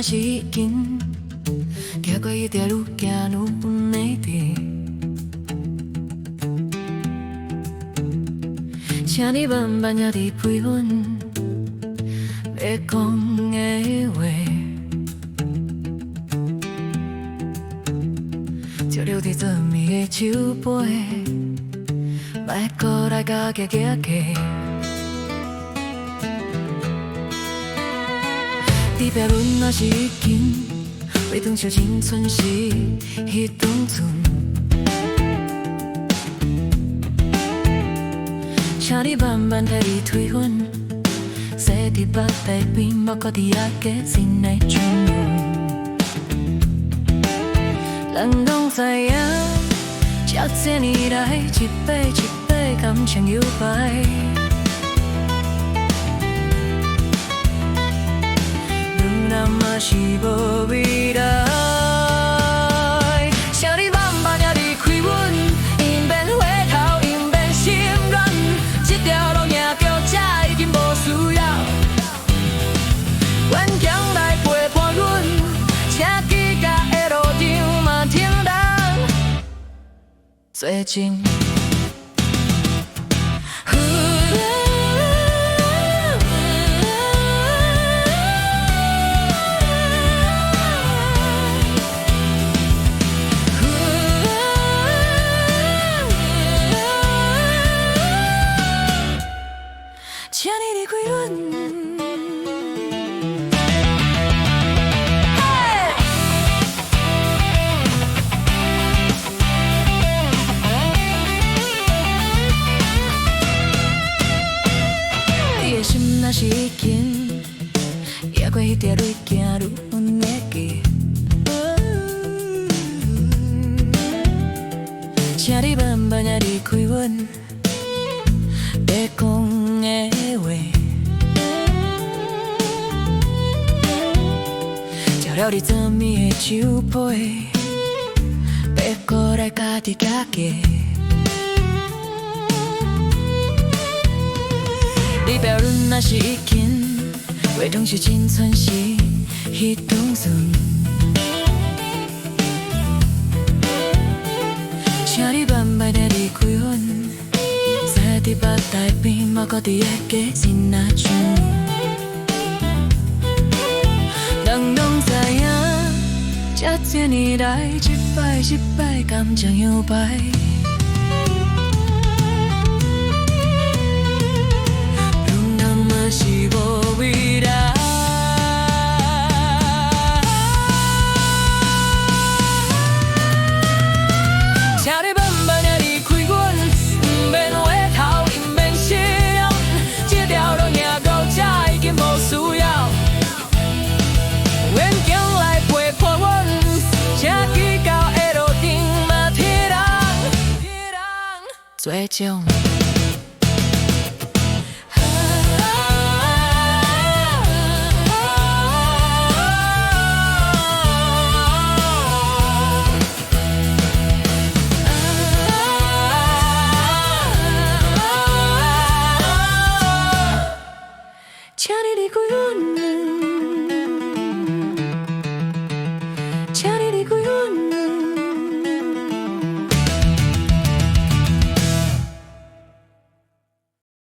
若是已經行過彼條愈行愈遠的路，請你慢慢仔離開阮，欲講的話，就留佇昨暝的酒杯，莫閣來共行行過。離別阮若是已經回轉小青春時，彼當陣，請你慢慢地離開阮，坐佇腹內邊，莫閣佇遐加新的追問。人攏知影，這濟年來，一擺一擺感情又敗。阮嘛是無未來，請你慢慢仔離開阮，毋免回頭，毋免心軟，這條路行到這已經無需要。勉強來陪伴阮，請記甲下路場嘛停人做證。請你離開阮。嘿。你的心若是已經行過彼條愈行愈遠的路，請你慢慢仔離開阮，欲講的話，照了你昨暝的酒杯，別閣來家己行過。離別阮若是已經話當時青春時，彼當陣，請你慢慢地離開阮，坐佇腹內邊，莫閣佇遐加新仔像。人攏知影，這濟年來，一擺一擺感情又敗。阮嘛是無未來。請你慢慢仔離開阮，毋免回頭，毋免心軟，這條路行到這已經無需要。勉強來陪伴阮，請記到下路頂嘛天人做證。